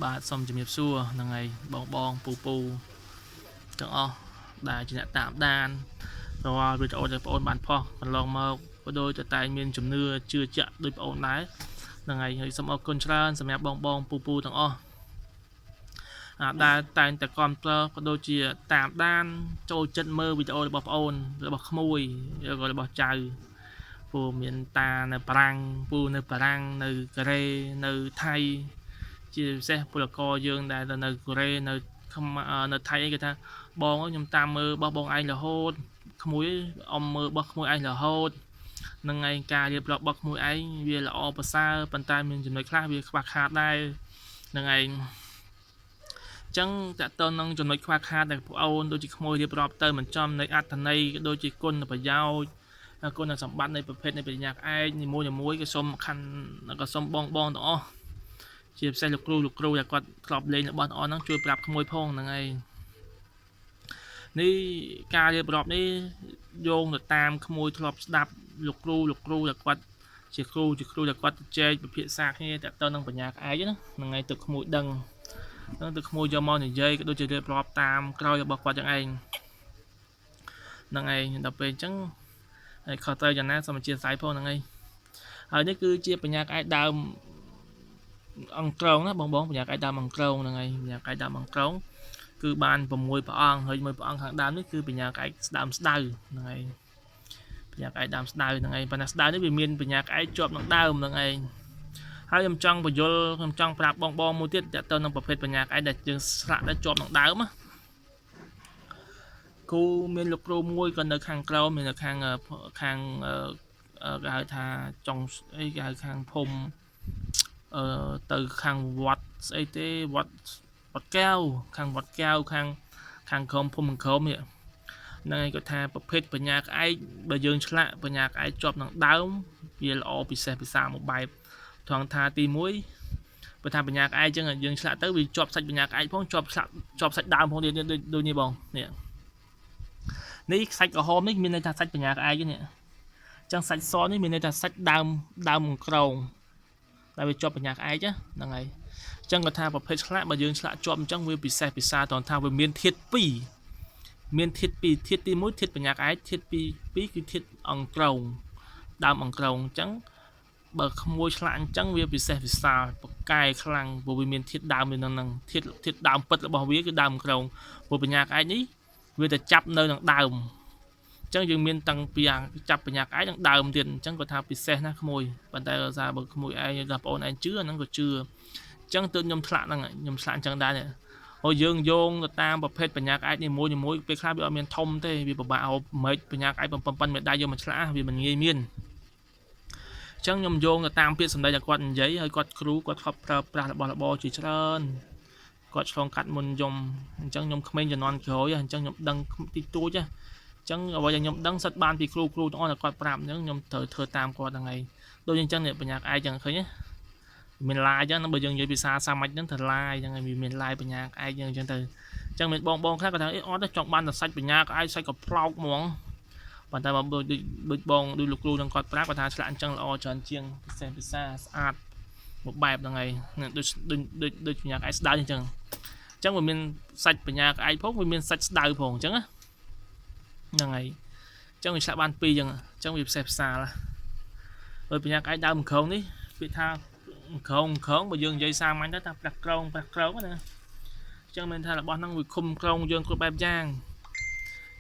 បាទសូមជំរាបសួរហ្នឹងហើយបងបងពូពូទាំងអស់ដែលជាអ្នកតាមដានរាល់វីដេអូដែលបងប្អូនបានផុសកន្លងមកក៏ដូចតែតែងមានជំនឿជឿជាក់ដោយបងប្អូនដែរហ្នឹងហើយហើយសូមអរគុណច្រើនសម្រាប់បងបងពូពូទាំងអស់អាដែលតែងតែគាំទ្រក៏ដូចជាតាមដានចូលចិត្តមើលវីដេអូរបស់បងប្អូនរបស់ក្មួយឬក៏របស់ចៅពូមានតានៅបារាំងពូនៅបារាំងនៅកូរ៉េនៅថៃ ជាពិសេសពលករយើងដែលទៅនៅកូរ៉េនៅនៅថៃអីគេថាបងអើយខ្ញុំតាមមើលរបស់បងឯងរហូតក្មួយអ៊ំមើលរបស់ក្មួយឯងរហូតនឹងឯងការរៀបរាប់របស់ក្មួយឯងវាល្អប្រសើរប៉ុន្តែមានចំណុចខ្លះវាខ្វះខាតដែរនឹងឯងចឹងតើតើនឹងចំណុចខ្វះខាតដែលប្អូនដូចជាក្មួយរៀបរាប់ទៅមិនចំនៃអត្ថន័យក៏ដូចជាគុណប្រយោជន៍គុណសម្បត្តិនៃប្រភេទនៃបញ្ញាក្អែកនីមួយៗក៏សូមខណ្ឌក៏សូមបងបងទាំងអស់ ជាពិសេសលោកគ្រូលោកគ្រូដែលគាត់ធ្លាប់លេងរបស់អស់ហ្នឹងជួយប្រាប់ក្មួយផងហ្នឹងឯងនេះការរៀបរាប់នេះយោងទៅតាមក្មួយធ្លាប់ស្ដាប់លោកគ្រូលោកគ្រូដែលគាត់ជាគ្រូជាគ្រូដែលគាត់ជែកពិភាក្សាគ្នាតទៅនឹងបញ្ញាក្អែកណាហ្នឹងឯងទៅក្មួយដឹងហ្នឹងទៅក្មួយយកមកនិយាយក៏ដូចជារៀបរាប់តាមក្រោយរបស់គាត់យ៉ាងឯងហ្នឹងឯងដល់ពេលអញ្ចឹងហើយខុសត្រូវយ៉ាងណាសូមអធិស្ឋានផងហ្នឹងឯងហើយនេះគឺជាបញ្ញាក្អែកដើម អង្គក្រងណាបងបងបញ្ញាក្អែកដើមអង្គក្រងហ្នឹងហើយបញ្ញាក្អែកដើមអង្គក្រងគឺបាន6ព្រះអង្គហើយមួយព្រះអង្គខាងដើមនេះគឺបញ្ញាក្អែកស្ដើមស្ដៅហ្នឹងហើយបញ្ញាក្អែកដើមស្ដៅហ្នឹងហើយប៉ុន្តែស្ដៅនេះវាមានបញ្ញាក្អែកជាប់នឹងដើមហ្នឹងឯងហើយខ្ញុំចង់បញ្យលខ្ញុំចង់ប្រាប់បងបងមួយទៀតតើទៅនឹងប្រភេទបញ្ញាក្អែកដែលយើងស្លាក់ដែលជាប់នឹងដើមណាគ្រូមានលោកគ្រូមួយក៏នៅខាងក្រោមមាននៅខាងខាងគេហៅថាចុងអីគេហៅខាងភូមិ អឺទៅខាងវត្តស្អីទេវត្តវត្តកែវខាងវត្តកែវខាងខាងក្រមភូមិក្រមនេះហ្នឹងហើយគាត់ថាប្រភេទបញ្ញាក្អែកបើយើងឆ្លាក់បញ្ញាក្អែកជាប់នឹងដើមវាល្អពិសេសពិសាមួយបែបត្រង់ថាទី1បើថាបញ្ញាក្អែកចឹងយើងឆ្លាក់ទៅវាជាប់សាច់បញ្ញាក្អែកផងជាប់ឆ្លាក់ជាប់សាច់ដើមផងទៀតដូចដូចនេះបងនេះនេះសាច់ក្រហមនេះមានន័យថាសាច់បញ្ញាក្អែកនេះចឹងសាច់សនេះមានន័យថាសាច់ដើមដើមក្រង តែវាជាប់បញ្ញាក្អែកហ្នឹងហើយអញ្ចឹងគាត់ថាប្រភេទឆ្លាក់បើយើងឆ្លាក់ជាប់អញ្ចឹងវាពិសេសពិសាត្រង់ថាវាមានធាតុ2មានធាតុ2ធាតុទី1ធាតុបញ្ញាក្អែកធាតុទី2គឺធាតុអង្ក្រងដើមអង្ក្រងអញ្ចឹងបើក្មួយឆ្លាក់អញ្ចឹងវាពិសេសពិសាលប្រកែខ្លាំងព្រោះវាមានធាតុដើមនៅនឹងហ្នឹងធាតុធាតុដើមពិតរបស់វាគឺដើមអង្ក្រងព្រោះបញ្ញាក្អែកនេះវាទៅចាប់នៅនឹងដើម អញ្ចឹងយើងមានតាំងពីចាប់បញ្ញាក្អែកនិងដើមទៀតអញ្ចឹងគាត់ថាពិសេសណាស់ក្មួយប៉ុន្តែដោយសារបើក្មួយឯងដល់បងប្អូនឯងជឿអាហ្នឹងក៏ជឿអញ្ចឹងទើបខ្ញុំឆ្លាក់ហ្នឹងខ្ញុំឆ្លាក់អញ្ចឹងដែរហើយយើងយោងទៅតាមប្រភេទបញ្ញាក្អែកនេះមួយមួយពេលខ្លះវាអត់មានធំទេវាពិបាកហូបមិនបញ្ញាក្អែកប៉ុនប៉ុនមេដៃយកមកឆ្លាក់វាមិនងាយមានអញ្ចឹងខ្ញុំយោងទៅតាមពាក្យសម្ដីដែលគាត់និយាយហើយគាត់គ្រូគាត់ធ្លាប់ប្រើប្រាស់របស់របរជាច្រើនគាត់ឆ្លងកាត់មុនខ្ញុំអញ្ចឹងខ្ញុំក្មេងជំនាន់ក្រោយអញ្ចឹងខ្ញុំដឹងតិចតួចណា ចឹងអ្វីដែលខ្ញុំដឹងសិតបានពីគ្រូគ្រូទាំងអស់ដែលគាត់ប្រាប់អញ្ចឹងខ្ញុំត្រូវធ្វើតាមគាត់ហ្នឹងឯងដូចអញ្ចឹងនេះបញ្ញាក្អែកចឹងឃើញទេមានឡាយអញ្ចឹងបើយើងនិយាយភាសាសាមញ្ញហ្នឹងត្រូវឡាយអញ្ចឹងវាមានឡាយបញ្ញាក្អែកអញ្ចឹងទៅអញ្ចឹងមានបងបងខ្លះគាត់ថាអីអត់ទេចង់បានតែសាច់បញ្ញាក្អែកសាច់ក៏ផ្លោកហ្មងប៉ុន្តែបើដូចដូចបងដូចលោកគ្រូនឹងគាត់ប្រាប់គាត់ថាឆ្លាក់អញ្ចឹងល្អច្រើនជាងពិសេសពិសាស្អាតមួយបែបហ្នឹងឯងដូចដូចដូចដូចបញ្ញាក្អែកស្ដៅអញ្ចឹងអញ្ចឹងវាមានសាច់បញ្ញាក្អែកផងវាមានសាច់ស្ដៅផងអញ្ចឹងណាហ្នឹងហើយអញ្ចឹងវាឆ្លាក់បានពីរអញ្ចឹងអញ្ចឹងវាពិសេសផ្សាលហើយបញ្ញាក្អែកដើមក្រងនេះពាក្យថាក្រងក្រងបើយើងនិយាយសាមញ្ញទៅថាប្រាក់ក្រងប្រាក់ក្រងណាអញ្ចឹងមានថារបស់ហ្នឹងវាឃុំក្រងយើងគ្រប់បែបយ៉ាង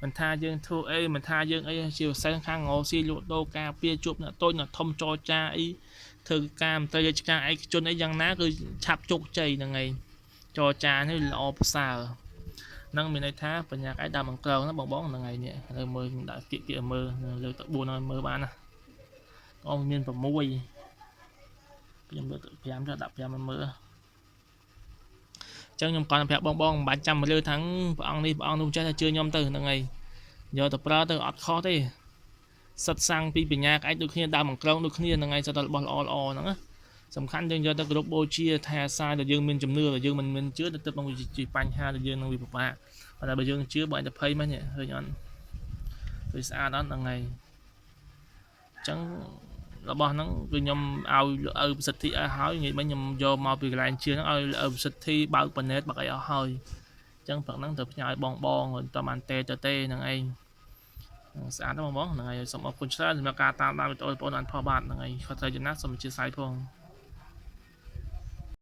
មិនថាយើងធ្វើអីមិនថាយើងអីជាពិសេសខាងងស៊ីលក់ដូរការពារជួបអ្នកតូចអ្នកធំចរចាអីធ្វើការមន្ត្រីរាជការឯកជនអីយ៉ាងណាគឺឆាប់ជោគជ័យហ្នឹងឯងចរចានេះល្អប្រសើរ ហ្នឹងមានន័យថាបញ្ញាក្អែកដើមអង្ក្រងណាបងបងហ្នឹងហើយនេះឥឡូវមើលដាក់គៀកគៀកមើលលើកទៅ4ឲ្យមើលបានណាអូមាន6ខ្ញុំលើកទៅ5ចុះដាក់5ឲ្យមើលអញ្ចឹងខ្ញុំគាត់ប្រាប់បងបងមិនបាច់ចាំលើថាព្រះអង្គនេះព្រះអង្គនោះចេះតែជឿខ្ញុំទៅហ្នឹងហើយយកទៅប្រើទៅអត់ខុសទេសិតសាំងពីបញ្ញាក្អែកដូចគ្នាដើមអង្ក្រងដូចគ្នាហ្នឹងហើយសិតតែរបស់ល្អល្អហ្នឹងណាសំខាន់យើងយកទៅគោរពបូជាថែសារដែលយើងមានជំនឿដែលយើងមិនមានជឿទៅទឹកមកជាបញ្ហាដែលយើងនឹងវាពិបាកប៉ុន្តែបើយើងជឿបើអញទៅភ័យមែនឃើញអត់វាស្អាតអត់ហ្នឹងហើយអញ្ចឹង របស់ហ្នឹងគឺខ្ញុំឲ្យឪប្រសិទ្ធិឲ្យហើយងាយមិញខ្ញុំយកមកពីកន្លែងជាហ្នឹងឲ្យឪប្រសិទ្ធិបើកប៉ណេតបើកអីអស់ហើយអញ្ចឹងព្រឹកហ្នឹងត្រូវផ្ញើឲ្យបងបងតបានទេទៅទេហ្នឹងឯងស្អាតណាស់បងបងហ្នឹងហើយសូមអរគុណច្រើនសម្រាប់ការតាមដានវីដេអូបងប្អូនអានផលបាទហ្នឹងហើយខកត្រូវចំណាស់សូមអធិស្ឋានផង។